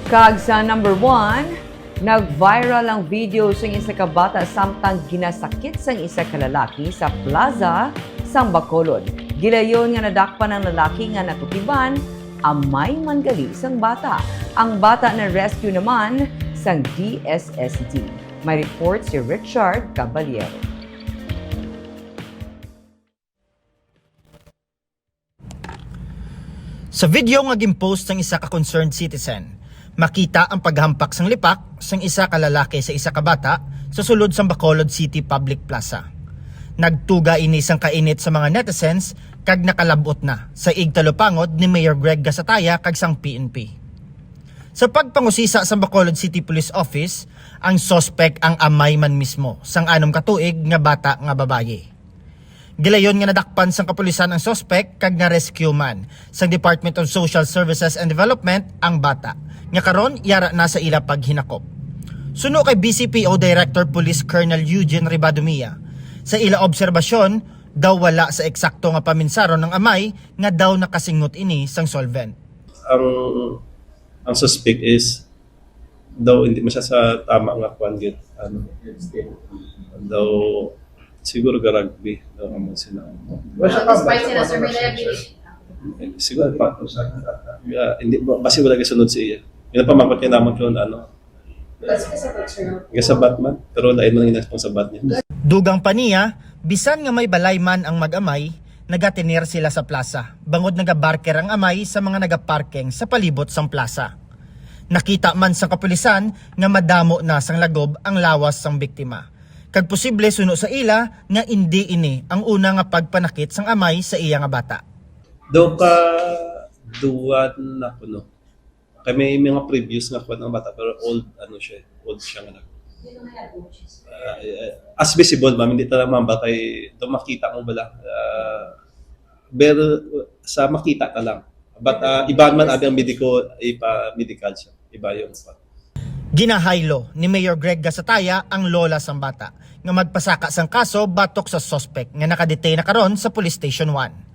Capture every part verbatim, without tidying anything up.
Kag sa number one, nag-viral ang video sang isa ka bata samtang ginasakit sang isa ka lalaki sa plaza sang Bacolod. Gilayon nga nadakpan ang lalaki nga natukiban, amay man gali sang bata. Ang bata na-rescue naman sang D S S D. May report si Richard Caballero. Sa video nga gin-post sang isa ka concerned citizen, makita ang paghampak sang lipak sang isa ka lalaki sa isa ka bata sa sulod sang Bacolod City Public Plaza. Nagtuga ini sang kainit sa mga netizens kag nakalab-ot na sa igtalupangod ni Mayor Greg Gasataya kag sang P N P. Sa pagpangusisa sang Bacolod City Police Office, ang suspek ang amay man mismo sang anom ka tuig nga bata nga babayi. Gilayon nga nadakpan sang kapulisan ang suspek kag na-rescue man sang Department of Social Services and Development ang bata, nga karon yara na sa ila paghinakop. Suno kay B C P O Director Police Colonel Eugene Ribadumia, sa ila obserbasyon, daw wala sa eksakto nga paminsaron ang amay nga daw nakasingot ini sang solvent. Ang ang suspect is daw hindi man siya sa tama nga kwan gyud, ano, daw siguro ga-rugby daw ang sila. Well, siya Tapos pa, may sila, Sir Melevi. Siguro pa, ah, hindi ba kasi wala kasunod sa iya. Ginapamangkot niya naman kung ano, That's kasi picture. Gasabat man, pero lain man ang ginapangsabat niya. Dugang pa niya, bisan nga may balay man ang mag-amay, nagatener sila sa plaza, bangod nagabarker ang amay sa mga nagaparking sa palibot sang plaza. Nakita man sang kapulisan nga madamo na sang lagob ang lawas sang biktima, kag posible suno sa ila nga indi ini ang una nga pagpanakit sang amay sa iya nga bata. Do ka duwa na kuno. Kay may mga previous nga kuwan ang bata, pero old, ano siya, old siya nga nag- Ah, eh, as visible, ma'am, hindi talaga ma'am, baka do makita mo bala. Ah, pero sa makita ka lang. But ah, iba man abi ang mediko, ipa medical siya. Iba yung kuwan. Ginahaylo ni Mayor Greg Gasataya ang lola sang bata nga magpasaka sang kaso batok sa suspek nga nakadetain na karon sa Police Station one.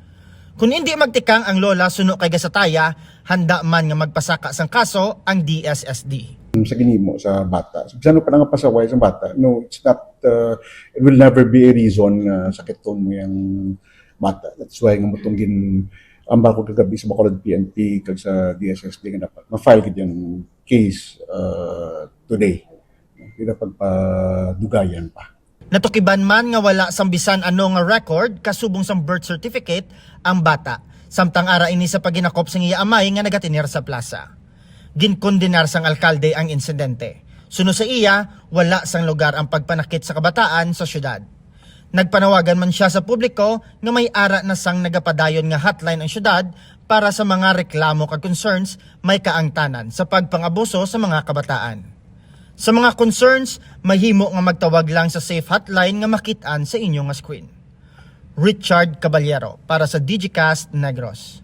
Kung indi magtikang ang lola suno kay Gasataya, handa man nga magpasaka sang kaso ang D S S D. Sa ginhimo sa bata. So, bisan pa nga pasaway sa bata, no, it's not, uh, it will never be a reason nga sakiton mo yung bata. That's why nga mutong gin ambal ko kagabi sa Bacolod P N P kag sa D S S D nga dapat ma-file gid yung case, uh, today. Hindi na pagpadugayan pa. Natukiban man nga wala sang bisan ano nga record kasubong sang birth certificate ang bata, samtang ara ini sa paghinakop sang iya amay nga nagatener sa plaza. Ginkondenar sang alkalde ang insidente. Suno sa iya, wala sang lugar ang pagpanakit sa kabataan sa syudad. Nagpanawagan man siya sa publiko nga may ara na sang nagapadayon nga hotline ang syudad para sa mga reklamo kag concerns may kaangtanan sa pagpangabuso sa mga kabataan. Sa mga concerns, mahimo nga magtawag lang sa safe hotline nga makit-an sa inyo nga screen. Richard Caballero para sa Digicast Negros.